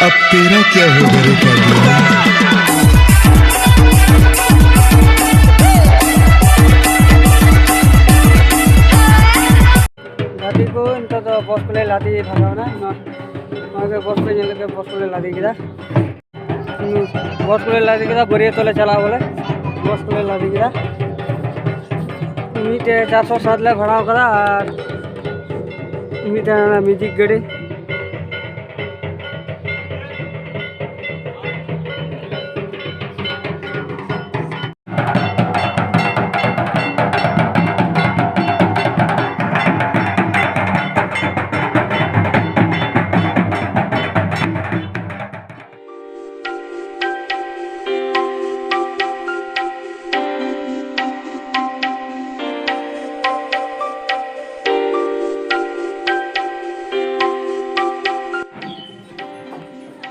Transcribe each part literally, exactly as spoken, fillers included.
अब तेरा क्या होगा रे पागल? ᱜᱟᱛᱮ ᱠᱚ, ᱱᱤᱛᱚᱜ ᱫᱚ ᱵᱚᱥ ᱠᱚᱞᱮ ᱞᱟᱫᱮ ᱵᱷᱟᱜᱟᱣ ᱮᱱᱟ᱾ ᱱᱚᱣᱟ, ᱱᱚᱣᱟ ᱜᱮ ᱵᱚᱥ ᱯᱮ ᱧᱮᱞ ᱞᱮᱫᱟ, ᱵᱚᱥ ᱠᱚᱞᱮ ᱞᱟᱫᱮ ᱠᱮᱫᱟ᱾ ᱵᱚᱥ ᱠᱚᱞᱮ ᱞᱟᱫᱮ ᱠᱮᱫᱟ, ᱵᱟᱹᱨᱭᱟᱹᱛᱚᱜ ᱞᱮ ᱪᱟᱞᱟᱜᱼᱟ ᱵᱚᱞᱮ᱾ ᱵᱚᱥ ᱠᱚᱞᱮ ᱞᱟᱫᱮ ᱠᱮᱫᱟ᱾ ᱢᱤᱫᱴᱮᱡ ᱪᱟᱨᱥᱚ ᱥᱟᱛ ᱞᱮ ᱵᱷᱟᱲᱟ ᱟᱠᱟᱫᱟ ᱟᱨ ᱢᱤᱫᱴᱮᱱ ᱚᱱᱟ ᱢᱮᱡᱤᱠ ᱜᱟᱹᱰᱤ᱾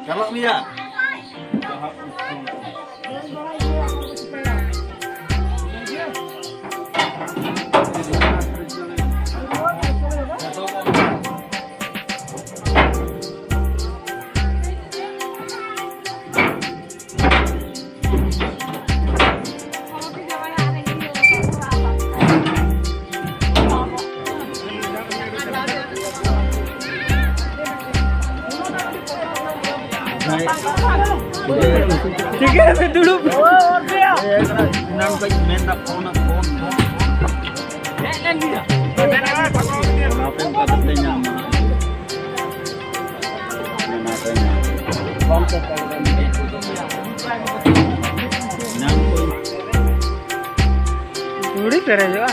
ᱪᱟᱞᱟᱜ ᱢᱮᱭᱟ᱾ ᱴᱷᱤᱠ ᱜᱮᱭᱟ, ᱫᱩᱲᱩᱵ᱾ ᱮᱱᱟᱝ ᱠᱷᱚᱡ ᱢᱮᱱ ᱫᱟ ᱯᱷᱳᱱ, ᱯᱷᱳᱱ, ᱯᱷᱳᱱ᱾ ᱚᱱᱟ ᱠᱚ ᱚᱱᱠᱟ ᱠᱟᱛᱮ ᱧᱟᱢᱟ᱾ ᱚᱱᱟ ᱠᱚ ᱧᱟᱢ᱾ ᱧᱟᱢ ᱠᱚ᱾ ᱛᱩᱲᱤ ᱯᱮᱨᱮᱡᱚᱜᱼᱟ᱾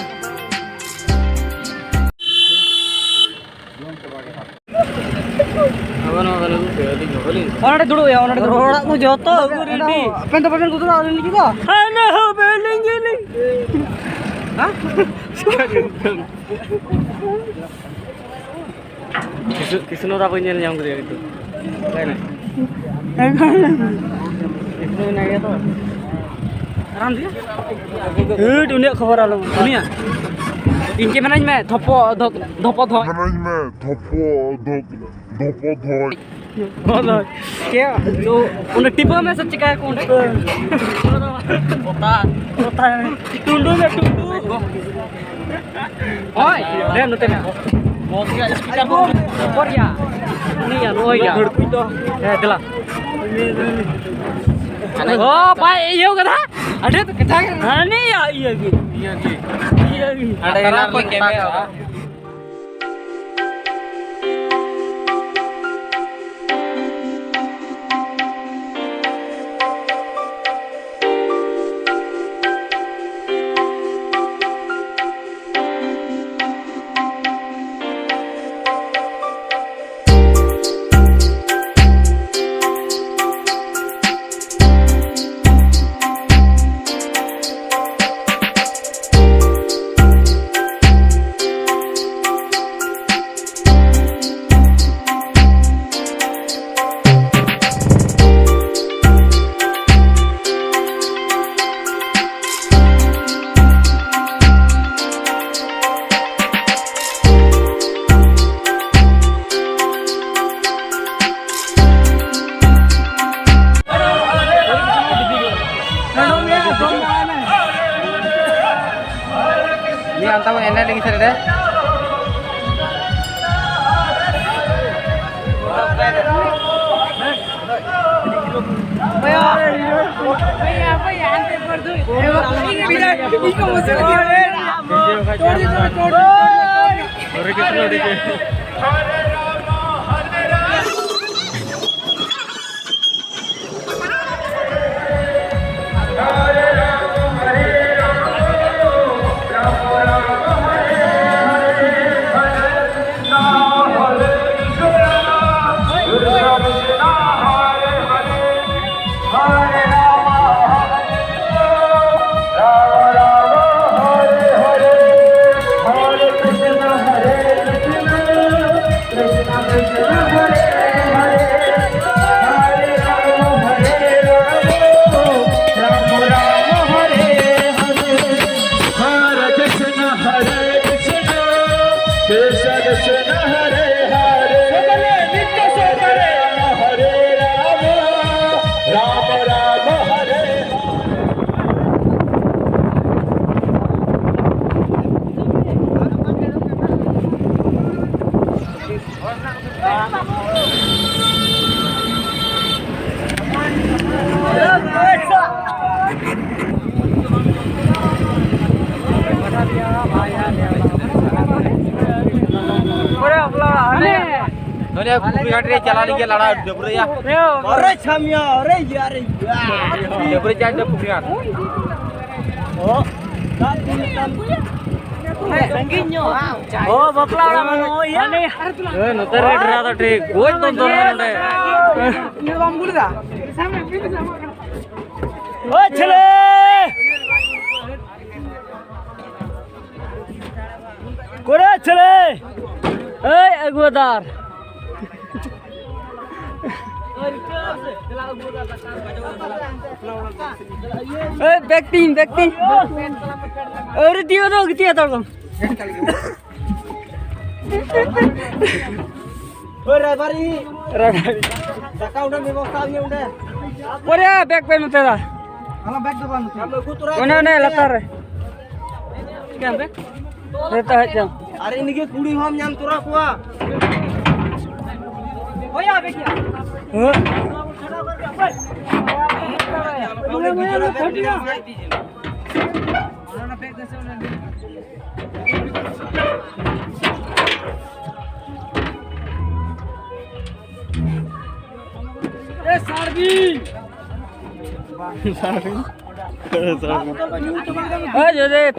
ᱟᱵᱚ ᱱᱚᱣᱟ ᱠᱟᱱᱟ ᱜᱚᱢᱠᱮ, ᱟᱹᱰᱤ ᱡᱷᱚᱜᱚᱞᱤᱧ ᱚᱱᱟᱴᱮ ᱫᱩᱲᱩᱵ ᱭᱟ, ᱚᱱᱟᱴᱮ ᱫᱩᱲᱩᱵ᱾ ᱨᱚᱲᱟᱜ ᱠᱚ ᱡᱚᱛᱚ ᱟᱹᱜᱩ ᱨᱮᱰᱤ᱾ ᱟᱵᱮᱱ ᱫᱚ ᱵᱟᱵᱮᱱ ᱜᱩᱡᱩᱜᱼᱟ, ᱟᱹᱞᱤᱧ ᱞᱟᱹᱜᱤᱫ ᱫᱚ? ᱦᱟᱱᱟ ᱦᱚᱸ ᱵᱮᱞᱤᱧ ᱜᱮᱞᱤᱧ᱾ ᱦᱮᱸ? ᱠᱤᱥᱩ-, ᱠᱤᱥᱱᱚ ᱫᱟ ᱵᱟᱹᱧ ᱧᱮᱞ ᱧᱟᱢ ᱠᱮᱫᱮᱭᱟ ᱠᱤᱱᱛᱩ᱾ ᱚᱠᱟᱭ ᱱᱟᱭ? ᱠᱤᱥᱱᱚ ᱢᱮᱱᱟᱭ ᱜᱮᱭᱟ ᱛᱚ᱾ ᱟᱨᱟᱢ ᱫᱤᱭᱟ? ᱦᱟᱹᱴ, ᱩᱱᱤᱭᱟᱜ ᱠᱷᱚᱵᱚᱨ ᱟᱞᱚᱢ᱾ ᱩᱱᱤᱭᱟᱜ? ᱤᱧ ᱜᱮ ᱢᱮᱱᱟᱧ ᱢᱮ, ᱫᱷᱚᱯᱚ, ᱫᱷᱚ-, ᱫᱷᱚᱯᱚ ᱫᱷᱚ-᱾ ᱢᱮᱱᱟᱧ ᱢᱮ, ᱫᱷᱚᱯᱚ, ᱫᱷᱚ-, ᱫᱷᱚᱯᱚ ᱫᱷᱚ-᱾ ᱪᱮᱫ? ᱚᱸᱰᱮ ᱴᱤᱯᱟᱹ ᱢᱮ ᱥᱮ ᱪᱤᱠᱟᱹᱭᱟᱠᱚ ᱚᱸᱰᱮ? ᱯᱚᱛᱟ᱾ ᱯᱚᱛᱟ᱾ ᱴᱩᱰᱩ ᱢᱮ, ᱴᱩᱰᱩ᱾ ᱳᱭ, ᱫᱮᱱ ᱱᱚᱛᱮ ᱱᱟ᱾ ᱵᱚᱥ ᱜᱮᱭᱟ, ᱥᱯᱤᱠᱟᱨ ᱵᱚᱱᱫᱚ᱾ ᱚᱠᱚᱨ ᱜᱮᱭᱟ? ᱩᱱᱤᱭᱟ, ᱱᱚᱜᱼᱚᱭ ᱭᱟ᱾ ᱦᱮᱸ, ᱫᱮᱞᱟ᱾ ᱚ, ᱵᱟᱭ ᱤᱭᱟᱹᱣ ᱠᱟᱫᱟ? ᱟᱹᱰᱤ ᱛᱚ ᱠᱟᱴᱷᱟ ᱜᱮ᱾ ᱦᱟᱹᱱᱤᱭᱟ, ᱤᱭᱟᱹ ᱜᱮ᱾ ᱤᱭᱟᱹ ᱜᱮ᱾ ᱤᱭᱟᱹ ᱜᱮ᱾ ᱦᱟᱸᱰᱮ ᱦᱮᱱᱟᱜ ᱞᱤᱧ ᱠᱮᱢᱮᱨᱟ᱾ ᱱᱤᱭᱟᱹ ᱟᱱᱛᱟ ᱵᱚᱱ ᱮᱱᱮᱡ ᱞᱟᱹᱜᱤᱫ ᱥᱮ ᱨᱮ᱾ ᱯᱩᱠᱷᱨᱤ ᱜᱷᱟᱴ ᱨᱮ ᱪᱟᱞᱟᱣ ᱞᱮᱱ ᱜᱮ ᱞᱟᱲᱟ ᱰᱟᱹᱵᱽᱨᱟᱹᱭᱟ᱾ ᱚᱨᱮ ᱪᱷᱟᱢᱤᱭᱟ, ᱚᱨᱮ ᱤᱭᱟ, ᱚᱨᱮ ᱤᱭᱟ᱾ ᱰᱟᱹᱵᱽᱨᱟᱹ ᱪᱟᱭ ᱰᱟᱹᱵᱽᱨᱟᱹ ᱯᱩᱠᱷᱨᱤ ᱜᱷᱟᱴ᱾ ᱚ, ᱫᱟᱜ ᱫᱩᱞ ᱠᱟᱱ᱾ ᱥᱟᱺᱜᱤᱧ ᱧᱚᱜ᱾ ᱚ, ᱵᱟᱯᱞᱟ ᱚᱲᱟᱜ ᱢᱟ ᱱᱚᱜᱼᱚᱭ ᱭᱟ᱾ ᱮ, ᱱᱚᱛᱮ ᱨᱮ ᱰᱮᱨᱟ ᱫᱚ ᱴᱷᱤᱠ᱾ ᱜᱚᱡ ᱫᱚ ᱫᱚᱱ ᱱᱚᱰᱮ᱾ ᱤᱧ ᱫᱚ ᱵᱟᱢ ᱜᱩᱞ ᱮᱫᱟ? ᱚ, ᱪᱷᱮᱞᱮ! ᱠᱚᱨᱮ ᱪᱷᱮᱞᱮ! ᱮᱭ, ᱟᱹᱜᱩᱣᱟᱫᱟᱨ᱾ ᱮᱭ, ᱵᱮᱠ ᱛᱤᱧ, ᱵᱮᱠ ᱛᱤᱧ᱾ ᱟᱹᱣᱨᱤ ᱛᱤᱭᱳᱜ ᱫᱚ, ᱜᱤᱛᱤᱡ ᱦᱟᱛᱟᱲ ᱠᱚᱢ᱾ ᱳᱭ ᱨᱟᱭᱵᱟᱨᱤ᱾ ᱨᱟᱭᱵᱟᱨᱤ᱾ ᱫᱟᱠᱟ ᱚᱸᱰᱮ ᱵᱮᱵᱚᱥᱛᱷᱟ ᱦᱩᱭᱩᱜᱼᱟ ᱚᱸᱰᱮ᱾ ᱯᱚᱨᱮ ᱵᱮᱜᱽ ᱯᱮ ᱱᱚᱛᱮ ᱫᱟ᱾ ᱟᱞᱚ ᱵᱮᱜᱽ ᱫᱚ ᱵᱟᱝ ᱱᱚᱛᱮ᱾ ᱚᱱᱮ, ᱚᱱᱮ ᱞᱟᱛᱟᱨ ᱨᱮ᱾ ᱪᱤᱠᱟᱹᱭᱟᱢ ᱵᱮᱜᱽ? ᱨᱮ ᱛᱟᱦᱮᱸ ᱪᱚᱝ᱾ ᱟᱨ ᱤᱧ ᱞᱟᱹᱜᱤᱫ ᱠᱩᱲᱤ ᱦᱚᱸᱢ ᱧᱟᱢ ᱛᱚᱨᱟ ᱠᱚᱣᱟ᱾ ᱦᱳᱭᱟ, ᱵᱮᱜᱽ ᱜᱮᱭᱟ᱾ ᱦᱮᱸ᱾ ᱚᱱᱟ ᱵᱮᱜᱽ ᱫᱚ ᱥᱮ ᱚᱱᱟ ᱵᱮᱜᱽ᱾ ᱮ ᱥᱟᱨᱵᱤ! ᱥᱟᱨᱵᱤ? ᱮ ᱡᱚᱫᱮᱵ!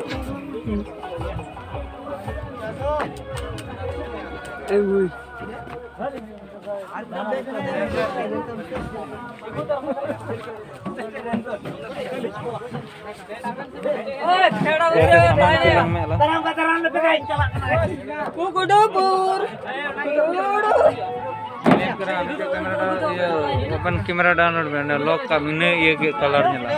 ᱮ ᱵᱷᱩᱭ᱾ ᱳᱯᱮᱱ ᱠᱮᱢᱮᱨᱟ ᱰᱟᱣᱩᱱᱞᱳᱰ ᱢᱮ, ᱚᱸᱰᱮ ᱞᱚᱠ ᱠᱟᱜ ᱢᱮ, ᱤᱱᱟᱹ ᱤᱭᱟᱹ ᱜᱮ ᱠᱟᱞᱟᱨ ᱧᱮᱞᱚᱜᱼᱟ᱾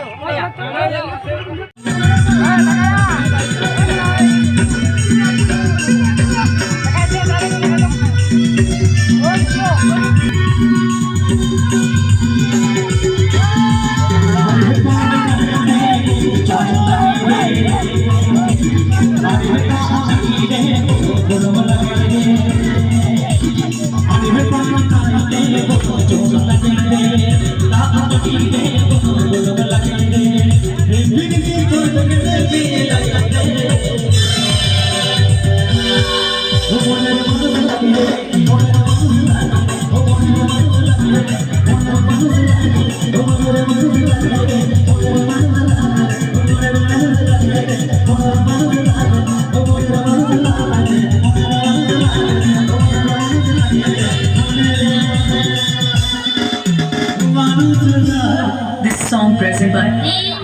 Song presented by